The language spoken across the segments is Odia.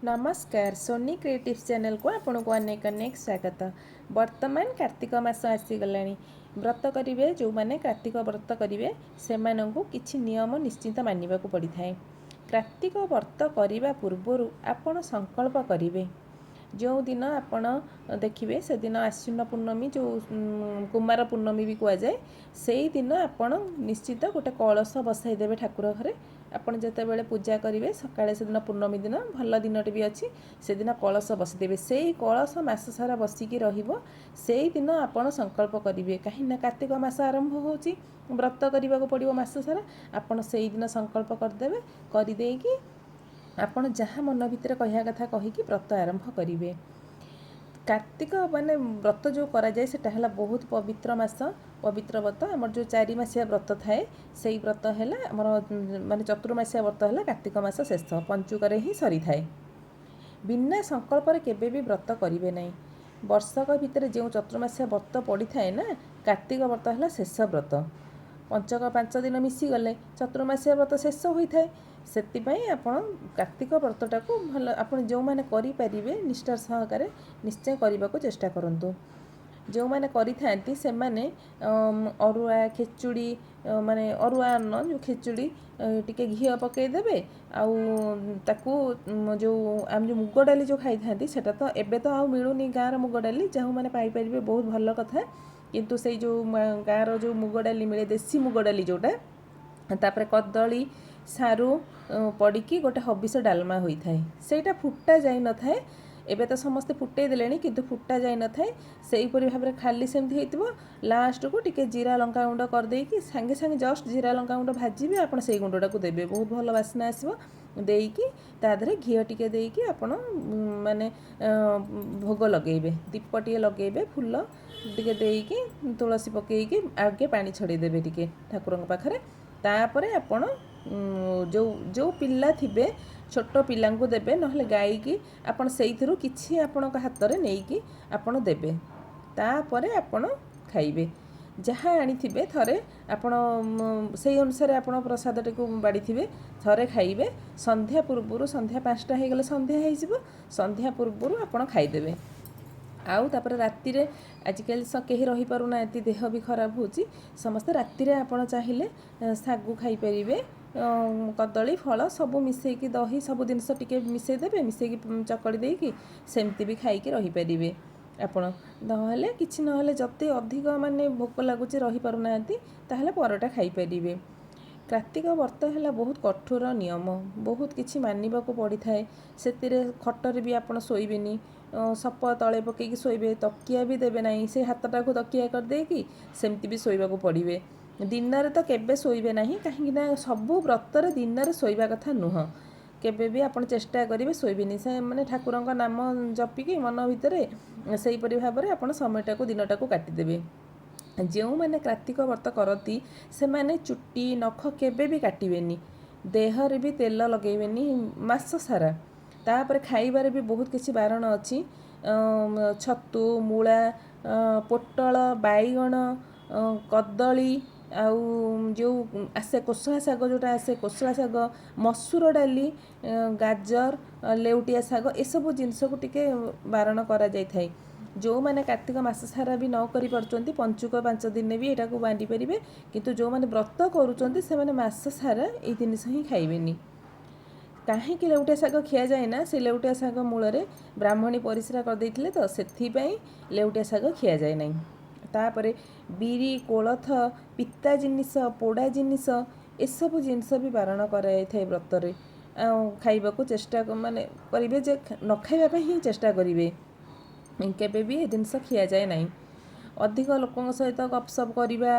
ନମସ୍କାର, ସୋନି କ୍ରିଏଟିଭ୍ ଚ୍ୟାନେଲକୁ ଆପଣଙ୍କୁ ଅନେକ ଅନେକ ସ୍ୱାଗତ। ବର୍ତ୍ତମାନ କାର୍ତ୍ତିକ ମାସ ଆସିଗଲାଣି। ବ୍ରତ କରିବେ ଯେଉଁମାନେ, କାର୍ତ୍ତିକ ବ୍ରତ କରିବେ, ସେମାନଙ୍କୁ କିଛି ନିୟମ ନିଶ୍ଚିତ ମାନିବାକୁ ପଡ଼ିଥାଏ। କାର୍ତ୍ତିକ ବ୍ରତ କରିବା ପୂର୍ବରୁ ଆପଣ ସଂକଳ୍ପ କରିବେ। ଯେଉଁଦିନ ଆପଣ ଦେଖିବେ, ସେଦିନ ଆଶ୍ୱିନ ପୂର୍ଣ୍ଣମୀ, ଯେଉଁ କୁମାର ପୂର୍ଣ୍ଣମୀ ବି କୁହାଯାଏ, ସେଇଦିନ ଆପଣ ନିଶ୍ଚିତ ଗୋଟେ କଳସ ବସାଇ ଦେବେ ଠାକୁର ଘରେ। ଆପଣ ଯେତେବେଳେ ପୂଜା କରିବେ ସକାଳେ, ସେଦିନ ପୂର୍ଣ୍ଣମୀ ଦିନ ଭଲ ଦିନଟି ବି ଅଛି, ସେଦିନ କଳସ ବସିଦେବେ। ସେଇ କଳସ ମାସ ସାରା ବସିକି ରହିବ। ସେଇଦିନ ଆପଣ ସଂକଳ୍ପ କରିବେ, କାହିଁକିନା କାର୍ତ୍ତିକ ମାସ ଆରମ୍ଭ ହେଉଛି, ବ୍ରତ କରିବାକୁ ପଡ଼ିବ ମାସ ସାରା। ଆପଣ ସେଇଦିନ ସଂକଳ୍ପ କରିଦେବେ। କରିଦେଇକି ଆପଣ ଯାହା ମନ ଭିତରେ କହିବା କଥା କହିକି ବ୍ରତ ଆରମ୍ଭ କରିବେ। କାର୍ତ୍ତିକ ମାନେ ବ୍ରତ ଯେଉଁ କରାଯାଏ, ସେଟା ହେଲା ବହୁତ ପବିତ୍ର ମାସ, ପବିତ୍ର ବ୍ରତ। ଆମର ଯେଉଁ 4 ମାସିଆ ବ୍ରତ ଥାଏ, ସେଇ ବ୍ରତ ହେଲା ଆମର ମାନେ ଚତୁର୍ମାସିଆ ବ୍ରତ ହେଲା କାର୍ତ୍ତିକ ମାସ ଶେଷ ପଞ୍ଚୁକରେ ହିଁ ସରିଥାଏ। ବିନା ସଂକଳ୍ପରେ କେବେ ବି ବ୍ରତ କରିବେ ନାହିଁ। ବର୍ଷକ ଭିତରେ ଯେଉଁ ଚତୁର୍ମାସିଆ ବ୍ରତ ପଡ଼ିଥାଏ ନା, କାର୍ତ୍ତିକ ବ୍ରତ ହେଲା ଶେଷ ବ୍ରତ। ପଞ୍ଚକ 5 ଦିନ ମିଶିଗଲେ ଚତୁର୍ମାସିଆ ବ୍ରତ ଶେଷ ହୋଇଥାଏ। ସେଥିପାଇଁ ଆପଣ କାର୍ତ୍ତିକ ବ୍ରତଟାକୁ ଭଲ ଆପଣ ଯେଉଁମାନେ କରିପାରିବେ, ନିଷ୍ଠାର ସହକାରେ ନିଶ୍ଚୟ କରିବାକୁ ଚେଷ୍ଟା କରନ୍ତୁ। ଯେଉଁମାନେ କରିଥାନ୍ତି, ସେମାନେ ଅରୁଆ ଖେଚୁଡ଼ି, ମାନେ ଅରୁଆ ଅନ୍ନ ଯେଉଁ ଖେଚୁଡ଼ି, ଟିକେ ଘିଅ ପକାଇଦେବେ। ଆଉ ତାକୁ ଯେଉଁ ଆମେ ଯେଉଁ ମୁଗ ଡାଲି ଯେଉଁ ଖାଇଥାନ୍ତି, ସେଇଟା ତ ଏବେ ତ ଆଉ ମିଳୁନି ଗାଁର ମୁଗ ଡାଲି। ଯେଉଁମାନେ ପାଇପାରିବେ, ବହୁତ ଭଲ କଥା। କିନ୍ତୁ ସେଇ ଯେଉଁ ଗାଁର ଯେଉଁ ମୁଗ ଡାଲି ମିଳେ, ଦେଶୀ ମୁଗ ଡାଲି ଯେଉଁଟା, ତାପରେ କଦଳୀ, ସାରୁ ପଡ଼ିକି ଗୋଟେ ହବିଷ ଡାଲମା ହୋଇଥାଏ। ସେଇଟା ଫୁଟା ଯାଇନଥାଏ। ଏବେ ତ ସମସ୍ତେ ଫୁଟେଇ ଦେଲେଣି, କିନ୍ତୁ ଫୁଟା ଯାଇନଥାଏ। ସେଇପରି ଭାବରେ ଖାଲି ସେମିତି ହେଇଥିବ। ଲାଷ୍ଟକୁ ଟିକେ ଜିରା ଲଙ୍କା ଗୁଣ୍ଡ କରିଦେଇକି, ସାଙ୍ଗେ ସାଙ୍ଗେ ଜଷ୍ଟ ଜିରା ଲଙ୍କା ଗୁଣ୍ଡ ଭାଜିବେ ଆପଣ, ସେଇ ଗୁଣ୍ଡଟାକୁ ଦେବେ, ବହୁତ ଭଲ ବାସ୍ନା ଆସିବ। ଦେଇକି ତା ଦେହରେ ଘିଅ ଟିକେ ଦେଇକି ଆପଣ ମାନେ ଭୋଗ ଲଗେଇବେ, ଦୀପ ଟିକେ ଲଗେଇବେ, ଫୁଲ ଟିକେ ଦେଇକି, ତୁଳସୀ ପକେଇକି ଆଗେ ପାଣି ଛଡ଼େଇ ଦେବେ ଟିକେ ଠାକୁରଙ୍କ ପାଖରେ। ତାପରେ ଆପଣ ଯେଉଁ ଯେଉଁ ପିଲା ଥିବେ, ଛୋଟ ପିଲାଙ୍କୁ ଦେବେ, ନହେଲେ ଗାଈକି ଆପଣ ସେଇଥିରୁ କିଛି ଆପଣଙ୍କ ହାତରେ ନେଇକି ଆପଣ ଦେବେ। ତାପରେ ଆପଣ ଖାଇବେ। ଯାହା ଆଣିଥିବେ, ଥରେ ଆପଣ ସେଇ ଅନୁସାରେ ଆପଣ ପ୍ରସାଦଟିକୁ ବାଢ଼ିଥିବେ, ଥରେ ଖାଇବେ। ସନ୍ଧ୍ୟା ପୂର୍ବରୁ, ସନ୍ଧ୍ୟା 5ଟା ହେଇଗଲେ ସନ୍ଧ୍ୟା ହେଇଯିବ, ସନ୍ଧ୍ୟା ପୂର୍ବରୁ ଆପଣ ଖାଇଦେବେ। ଆଉ ତାପରେ ରାତିରେ ଆଜିକାଲି କେହି ରହିପାରୁନାହାନ୍ତି, ଦେହ ବି ଖରାପ ହେଉଛି ସମସ୍ତେ। ରାତିରେ ଆପଣ ଚାହିଁଲେ ଶାଗୁ ଖାଇପାରିବେ। କଦଳୀ, ଫଳ ସବୁ ମିଶେଇକି, ଦହି ସବୁ ଜିନିଷ ଟିକେ ମିଶେଇ ଦେବେ, ମିଶେଇକି ଚକଡ଼ି ଦେଇକି ସେମିତି ବି ଖାଇକି ରହିପାରିବେ ଆପଣ। ନହେଲେ କିଛି ନହେଲେ, ଯଦି ଅଧିକ ମାନେ ଭୋକ ଲାଗୁଛି, ରହିପାରୁନାହାନ୍ତି, ତାହେଲେ ପରଟା ଖାଇପାରିବେ। କାର୍ତ୍ତିକ ବ୍ରତ ହେଲା ବହୁତ କଠୋର ନିୟମ, ବହୁତ କିଛି ମାନିବାକୁ ପଡ଼ିଥାଏ। ସେଥିରେ ଖଟରେ ବି ଆପଣ ଶୋଇବେନି, ସପ ତଳେ ପକାଇକି ଶୋଇବେ, ତକିଆ ବି ଦେବେ ନାହିଁ। ସେ ହାତଟାକୁ ତକିଆ କରିଦେଇକି ସେମିତି ବି ଶୋଇବାକୁ ପଡ଼ିବେ। ଦିନରେ ତ କେବେ ଶୋଇବେ ନାହିଁ, କାହିଁକି ନା ସବୁ ବ୍ରତରେ ଦିନରେ ଶୋଇବା କଥା ନୁହଁ। କେବେ ବି ଆପଣ ଚେଷ୍ଟା କରିବେ ଶୋଇବେନି। ସେ ମାନେ ଠାକୁରଙ୍କ ନାମ ଜପିକି ମନ ଭିତରେ ସେଇପରି ଭାବରେ ଆପଣ ସମୟଟାକୁ, ଦିନଟାକୁ କାଟିଦେବେ। ଯେଉଁମାନେ କାର୍ତ୍ତିକ ବ୍ରତ କରନ୍ତି, ସେମାନେ ଚୁଟି, ନଖ କେବେ ବି କାଟିବେନି, ଦେହରେ ବି ତେଲ ଲଗେଇବେନି ମାସ ସାରା। ତାପରେ ଖାଇବାରେ ବି ବହୁତ କିଛି ବାରଣ ଅଛି। ଛତୁ, ମୂଳା, ପୋଟଳ, ବାଇଗଣ, କଦଳୀ, ଆଉ ଯେଉଁ ଆସେ କୋଶଳା ଶାଗ, ଯେଉଁଟା ଆସେ କୋଶଳା ଶାଗ, ମସୁର ଡାଲି, ଗାଜର, ଲେଉଟିଆ ଶାଗ, ଏସବୁ ଜିନିଷକୁ ଟିକେ ବାରଣ କରାଯାଇଥାଏ। ଯେଉଁମାନେ କାର୍ତ୍ତିକ ମାସ ସାରା ବି ନ କରିପାରୁଛନ୍ତି, ପଞ୍ଚୁକ 5 ଦିନ ବି ଏଇଟାକୁ ବାନ୍ଧି ପାରିବେ। କିନ୍ତୁ ଯେଉଁମାନେ ବ୍ରତ କରୁଛନ୍ତି, ସେମାନେ ମାସ ସାରା ଏଇ ଜିନିଷ ହିଁ ଖାଇବେନି। କାହିଁକି ଲେଉଟିଆ ଶାଗ ଖିଆଯାଏ ନା, ସେ ଲେଉଟିଆ ଶାଗ ମୂଳରେ ବ୍ରାହ୍ମଣୀ ପରିସ୍ରା କରିଦେଇଥିଲେ ତ, ସେଥିପାଇଁ ଲେଉଟିଆ ଶାଗ ଖିଆଯାଏ ନାହିଁ। ତାପରେ ବିରି, କୋଳଥ, ପିତା ଜିନିଷ, ପୋଡ଼ା ଜିନିଷ, ଏସବୁ ଜିନିଷ ବି ବାରଣ କରାଯାଇଥାଏ ବ୍ରତରେ। ଆଉ ଖାଇବାକୁ ଚେଷ୍ଟା ମାନେ କରିବେ ଯେ ନ ଖାଇବା ପାଇଁ ହିଁ ଚେଷ୍ଟା କରିବେ। କେବେ ବି ଏ ଜିନିଷ ଖିଆଯାଏ ନାହିଁ। ଅଧିକ ଲୋକଙ୍କ ସହିତ ଗପସପ କରିବା,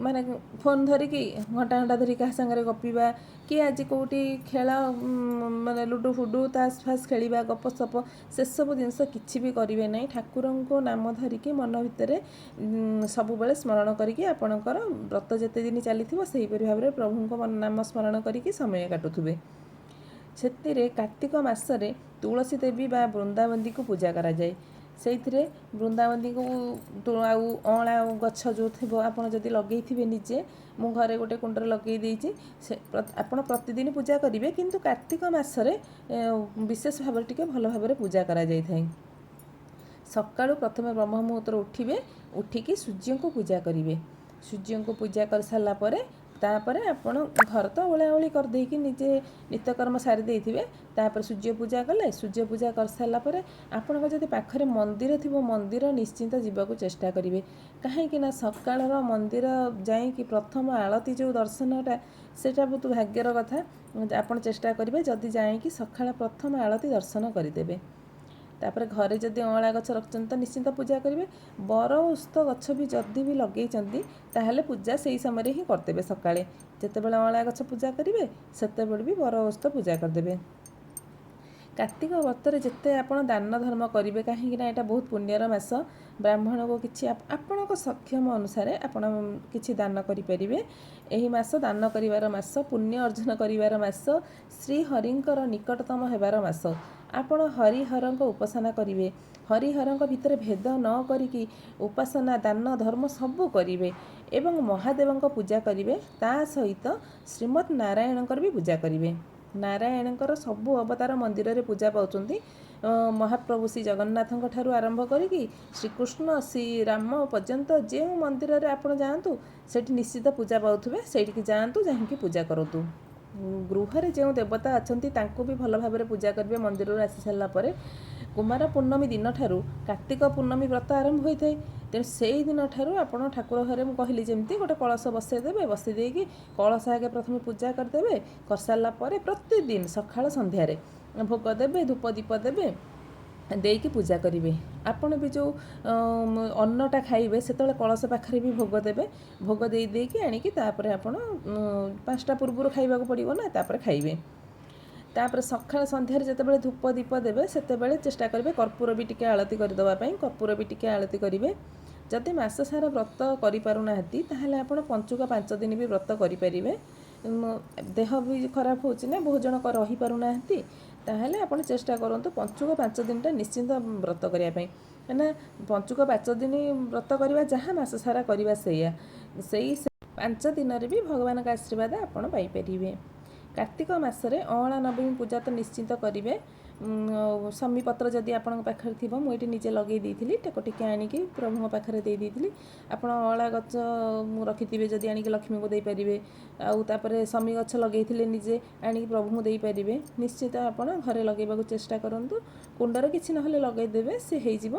ମାନେ ଫୋନ୍ ଧରିକି ଘଣ୍ଟା ଘଣ୍ଟା ଧରି କାହା ସାଙ୍ଗରେ ଗପିବା କି ଆଜି କେଉଁଠି ଖେଳ, ମାନେ ଲୁଡ଼ୁ ଫୁଡ଼ୁ, ତାସ ଫାସ ଖେଳିବା, ଗପସପ, ସେସବୁ ଜିନିଷ କିଛି ବି କରିବେ ନାହିଁ। ଠାକୁରଙ୍କ ନାମ ଧରିକି ମନ ଭିତରେ ସବୁବେଳେ ସ୍ମରଣ କରିକି, ଆପଣଙ୍କର ବ୍ରତ ଯେତେ ଦିନ ଚାଲିଥିବ, ସେହିପରି ଭାବରେ ପ୍ରଭୁଙ୍କ ନାମ ସ୍ମରଣ କରିକି ସମୟ କାଟୁଥିବେ। ସେଥିରେ କାର୍ତ୍ତିକ ମାସରେ ତୁଳସୀ ଦେବୀ ବା ବୃନ୍ଦାବତୀଙ୍କୁ ପୂଜା କରାଯାଏ। ସେଇଥିରେ ବୃନ୍ଦାବତୀଙ୍କୁ ଆଉ ଅଁଳା ଗଛ ଯେଉଁ ଥିବ, ଆପଣ ଯଦି ଲଗେଇଥିବେ ନିଜେ, ମୁଁ ଘରେ ଗୋଟେ କୁଣ୍ଡରେ ଲଗେଇ ଦେଇଛି। ସେ ଆପଣ ପ୍ରତିଦିନ ପୂଜା କରିବେ, କିନ୍ତୁ କାର୍ତ୍ତିକ ମାସରେ ବିଶେଷ ଭାବରେ ଟିକେ ଭଲ ଭାବରେ ପୂଜା କରାଯାଇଥାଏ। ସକାଳୁ ପ୍ରଥମେ ବ୍ରହ୍ମ ମୁହୂର୍ତ୍ତରେ ଉଠିବେ, ଉଠିକି ସୂର୍ଯ୍ୟଙ୍କୁ ପୂଜା କରିବେ। ସୂର୍ଯ୍ୟଙ୍କୁ ପୂଜା କରିସାରିଲା ପରେ ତାପରେ ଆପଣ ଘର ତ ଓଳାଓଳି କରିଦେଇକି ନିଜେ ନିତ୍ୟକର୍ମ ସାରି ଦେଇଥିବେ। ତାପରେ ସୂର୍ଯ୍ୟ ପୂଜା କଲେ, ସୂର୍ଯ୍ୟ ପୂଜା କରିସାରିଲା ପରେ ଆପଣଙ୍କ ଯଦି ପାଖରେ ମନ୍ଦିର ଥିବ, ମନ୍ଦିର ନିଶ୍ଚିନ୍ତ ଯିବାକୁ ଚେଷ୍ଟା କରିବେ। କାହିଁକି ନା ସକାଳର ମନ୍ଦିର ଯାଇକି ପ୍ରଥମ ଆଳତି ଯେଉଁ ଦର୍ଶନଟା, ସେଇଟା ବହୁତ ଭାଗ୍ୟର କଥା। ଆପଣ ଚେଷ୍ଟା କରିବେ ଯଦି ଯାଇକି ସକାଳ ପ୍ରଥମ ଆଳତି ଦର୍ଶନ କରିଦେବେ। ତାପରେ ଘରେ ଯଦି ଅଁଳା ଗଛ ରଖିଛନ୍ତି ତ ନିଶ୍ଚିନ୍ତ ପୂଜା କରିବେ। ବର ଓସ୍ତ ଗଛ ବି ଯଦି ବି ଲଗେଇଛନ୍ତି, ତାହେଲେ ପୂଜା ସେଇ ସମୟରେ ହିଁ କରିଦେବେ। ସକାଳେ ଯେତେବେଳେ ଅଁଳା ଗଛ ପୂଜା କରିବେ, ସେତେବେଳେ ବି ବର ଓସ୍ତ ପୂଜା କରିଦେବେ। କାର୍ତ୍ତିକ ବ୍ରତରେ ଯେତେ ଆପଣ ଦାନ ଧର୍ମ କରିବେ, କାହିଁକି ନା ଏଇଟା ବହୁତ ପୁଣ୍ୟର ମାସ। ବ୍ରାହ୍ମଣକୁ କିଛି ଆପଣଙ୍କ ସକ୍ଷମ ଅନୁସାରେ ଆପଣ କିଛି ଦାନ କରିପାରିବେ। ଏହି ମାସ ଦାନ କରିବାର ମାସ, ପୁଣ୍ୟ ଅର୍ଜନ କରିବାର ମାସ, ଶ୍ରୀହରିଙ୍କର ନିକଟତମ ହେବାର ମାସ। ଆପଣ ହରିହରଙ୍କ ଉପାସନା କରିବେ। ହରିହରଙ୍କ ଭିତରେ ଭେଦ ନ କରିକି ଉପାସନା, ଦାନ ଧର୍ମ ସବୁ କରିବେ ଏବଂ ମହାଦେବଙ୍କ ପୂଜା କରିବେ। ତା ସହିତ ଶ୍ରୀମଦ୍ ନାରାୟଣଙ୍କର ବି ପୂଜା କରିବେ। ନାରାୟଣଙ୍କର ସବୁ ଅବତାର ମନ୍ଦିରରେ ପୂଜା ପାଉଛନ୍ତି। ମହାପ୍ରଭୁ ଶ୍ରୀ ଜଗନ୍ନାଥଙ୍କ ଠାରୁ ଆରମ୍ଭ କରିକି ଶ୍ରୀକୃଷ୍ଣ, ଶ୍ରୀରାମ ପର୍ଯ୍ୟନ୍ତ ଯେଉଁ ମନ୍ଦିରରେ ଆପଣ ଯାଆନ୍ତୁ, ସେଠି ନିଶ୍ଚିତ ପୂଜା ପାଉଥିବେ। ସେଇଠିକି ଯାଆନ୍ତୁ, ଯାଇକି ପୂଜା କରନ୍ତୁ। ଗୃହରେ ଯେଉଁ ଦେବତା ଅଛନ୍ତି, ତାଙ୍କୁ ବି ଭଲ ଭାବରେ ପୂଜା କରିବେ। ମନ୍ଦିରରୁ ଆସି ସାରିଲା ପରେ କୁମାର ପୂର୍ଣ୍ଣମୀ ଦିନଠାରୁ କାର୍ତ୍ତିକ ପୂର୍ଣ୍ଣମୀ ବ୍ରତ ଆରମ୍ଭ ହୋଇଥାଏ। ତେଣୁ ସେଇ ଦିନଠାରୁ ଆପଣ ଠାକୁର ଘରେ, ମୁଁ କହିଲି ଯେମିତି, ଗୋଟେ କଳସ ବସେଇ ଦେବେ। ବସେଇ ଦେଇକି କଳସ ଆଗେ ପ୍ରଥମେ ପୂଜା କରିଦେବେ। କରିସାରିଲା ପରେ ପ୍ରତିଦିନ ସକାଳ ସନ୍ଧ୍ୟାରେ ଭୋଗ ଦେବେ, ଧୂପ ଦୀପ ଦେବେ, ଦେଇକି ପୂଜା କରିବେ। ଆପଣ ବି ଯେଉଁ ଅନ୍ନଟା ଖାଇବେ, ସେତେବେଳେ କଳସ ପାଖରେ ବି ଭୋଗ ଦେବେ। ଭୋଗ ଦେଇ ଦେଇକି ଆଣିକି ତାପରେ ଆପଣ 5ଟା ପୂର୍ବରୁ ଖାଇବାକୁ ପଡ଼ିବ ନା, ତାପରେ ଖାଇବେ। ତାପରେ ସକାଳ ସନ୍ଧ୍ୟାରେ ଯେତେବେଳେ ଧୂପ ଦୀପ ଦେବେ, ସେତେବେଳେ ଚେଷ୍ଟା କରିବେ କର୍ପୂର ବି ଟିକେ ଆଳତି କରିଦେବା ପାଇଁ। କର୍ପୂର ବି ଟିକେ ଆଳତି କରିବେ। ଯଦି ମାସ ସାରା ବ୍ରତ କରିପାରୁନାହାନ୍ତି, ତାହେଲେ ଆପଣ ପଞ୍ଚୁକ 5 ଦିନ ବି ବ୍ରତ କରିପାରିବେ। ଦେହ ବି ଖରାପ ହେଉଛି ନା, ବହୁତ ଜଣ ରହିପାରୁନାହାନ୍ତି। ତାହେଲେ ଆପଣ ଚେଷ୍ଟା କରନ୍ତୁ ପଞ୍ଚୁକ 5 ଦିନଟା ନିଶ୍ଚିନ୍ତ ବ୍ରତ କରିବା ପାଇଁ। କାହିଁକିନା ପଞ୍ଚୁକ 5 ଦିନ ବ୍ରତ କରିବା ଯାହା, ମାସ ସାରା କରିବା ସେଇଆ। ସେଇ 5 ଦିନରେ ବି ଭଗବାନଙ୍କ ଆଶୀର୍ବାଦ ଆପଣ ପାଇପାରିବେ। କାର୍ତ୍ତିକ ମାସରେ ଅଁଳା ନବମୀ ପୂଜା ତ ନିଶ୍ଚିନ୍ତ କରିବେ। ଶମି ପତ୍ର ଯଦି ଆପଣଙ୍କ ପାଖରେ ଥିବ, ମୁଁ ଏଇଠି ନିଜେ ଲଗେଇ ଦେଇଥିଲି, ତାକୁ ଟିକେ ଆଣିକି ପ୍ରଭୁଙ୍କ ପାଖରେ ଦେଇ ଦେଇଥିଲି। ଆପଣ ଅଁଳା ଗଛ ରଖିଥିବେ ଯଦି, ଆଣିକି ଲକ୍ଷ୍ମୀଙ୍କୁ ଦେଇପାରିବେ। ଆଉ ତାପରେ ଶମି ଗଛ ଲଗେଇଥିଲେ ନିଜେ ଆଣିକି ପ୍ରଭୁଙ୍କୁ ଦେଇପାରିବେ। ନିଶ୍ଚିତ ଆପଣ ଘରେ ଲଗେଇବାକୁ ଚେଷ୍ଟା କରନ୍ତୁ। କୁଣ୍ଡରେ କିଛି ନହେଲେ ଲଗେଇଦେବେ, ସେ ହେଇଯିବ।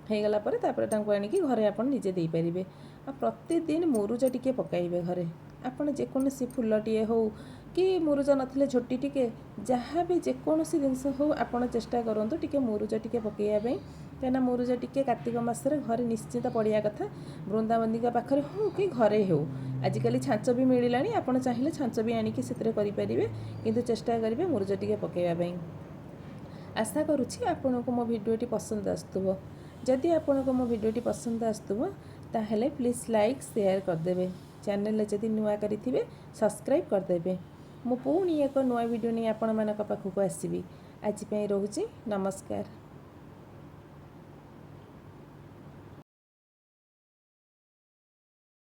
ହେଇଗଲା ପରେ ତାପରେ ତାଙ୍କୁ ଆଣିକି ଘରେ ଆପଣ ନିଜେ ଦେଇପାରିବେ। ଆଉ ପ୍ରତିଦିନ ମୁରୁଜ ଟିକେ ପକାଇବେ ଘରେ। ଆପଣ ଯେକୌଣସି ଫୁଲଟିଏ ହେଉ କି ମୁରୁଜ ନଥିଲେ ଝୋଟି ଟିକେ, ଯାହା ବି ଯେକୌଣସି ଜିନିଷ ହେଉ, ଆପଣ ଚେଷ୍ଟା କରନ୍ତୁ ଟିକେ ମୁରୁଜ ଟିକେ ପକାଇବା ପାଇଁ। କାହିଁକିନା ମୁରୁଜ ଟିକେ କାର୍ତ୍ତିକ ମାସରେ ଘରେ ନିଶ୍ଚିତ ପଡ଼ିବା କଥା, ବୃନ୍ଦାବତୀଙ୍କ ପାଖରେ ହେଉ କି ଘରେ ହେଉ। ଆଜିକାଲି ଛାଞ୍ଚ ବି ମିଳିଲାଣି, ଆପଣ ଚାହିଁଲେ ଛାଞ୍ଚ ବି ଆଣିକି ସେଥିରେ କରିପାରିବେ, କିନ୍ତୁ ଚେଷ୍ଟା କରିବେ ମୁରୁଜ ଟିକେ ପକାଇବା ପାଇଁ। ଆଶା କରୁଛି ଆପଣଙ୍କୁ ମୋ ଭିଡ଼ିଓଟି ପସନ୍ଦ ଆସୁଥିବ। ଯଦି ଆପଣଙ୍କୁ ମୋ ଭିଡ଼ିଓଟି ପସନ୍ଦ ଆସୁଥିବ, ତାହେଲେ ପ୍ଲିଜ୍ ଲାଇକ୍, ସେୟାର କରିଦେବେ। ଚ୍ୟାନେଲରେ ଯଦି ନୂଆ କରିଥିବେ, ସବସ୍କ୍ରାଇବ୍ କରିଦେବେ। ମୁଁ ପୁଣି ଏକ ନୂଆ ଭିଡ଼ିଓ ନେଇ ଆପଣମାନଙ୍କ ପାଖକୁ ଆସିବି। ଆଜି ପାଇଁ ରହୁଛି, ନମସ୍କାର।